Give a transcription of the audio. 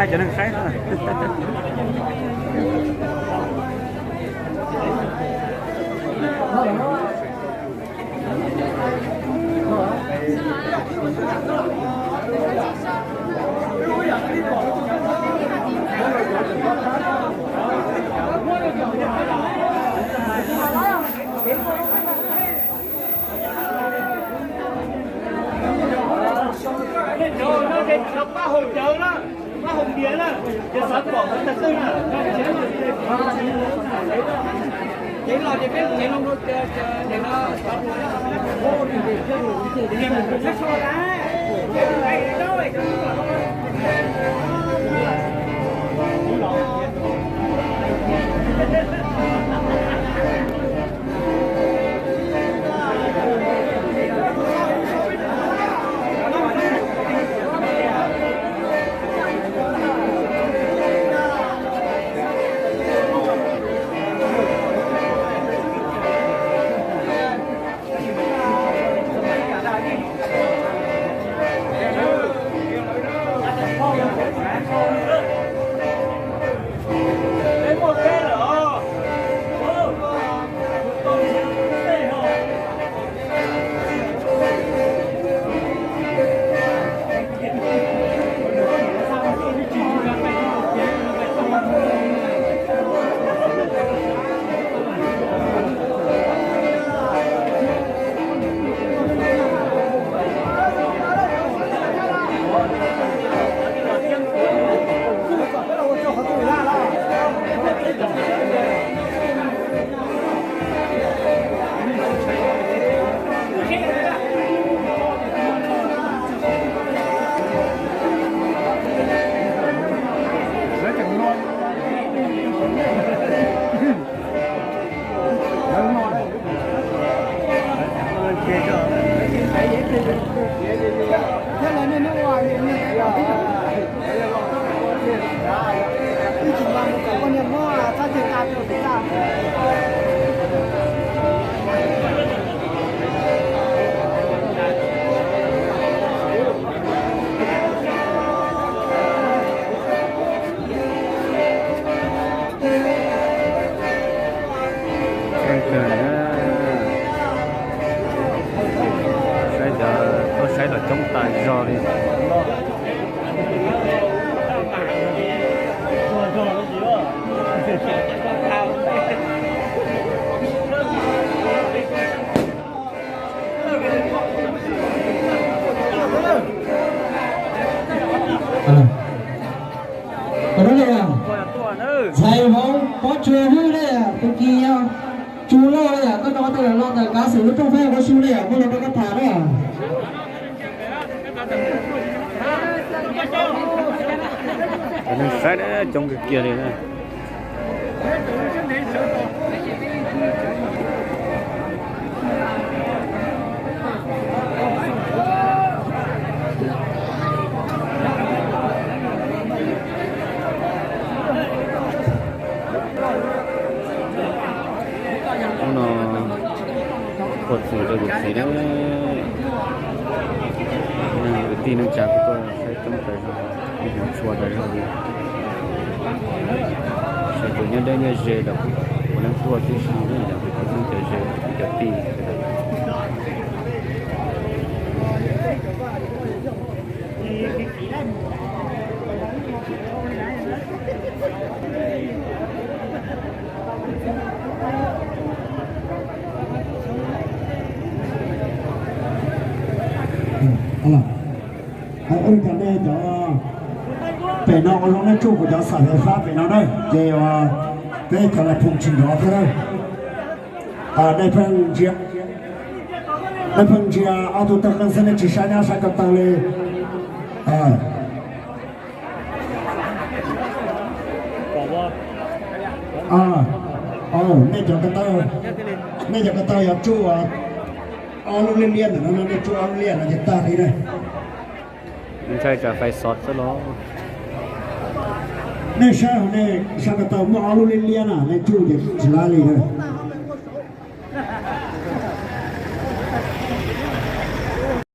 Hai cov neeg saib no. Saib cov tuaj saib los coob tas zog li. Ntxhais vauv Pob Tsuas Hwj ne, tus kis yog Tsu Lauj yom, koj rov qab los ntawm kav xwm lub rooj fab Pob Su ne yom, muaj lus rau koj tham na. Cov neeg saib coob kawg kiag li na. Hnub no qhuas txuas rau yawm txiv na, neeg kwv tij neej tsa kuj tuaj saib coob tas zog, ib hmos tshua tas zog li. Sawv daws nyob deb nyob ze los kuv neej tuaj tib si, cov tub cov ze, cov tij. Ua li cas nej cov pem no ua zoo nej tsuj kuv cov xam fais fab pem no na, ces peb cov lais phoom tsis nrov thiab na. Nej pheej ntsia ob tug tawg qeej xwb, nej tsis saib nyab saib ko taw li. Nej cov ko taw, nej cov ko taw yog tsuj ob lub liab liab ntawm no, nej tsuj ob lub liab no ces tag li na. Ntshai tsam fais xov xwb los. Nej saib, nej saib ko taw muaj ob lub liab liab na, nej tsuj ces tsis laib li na.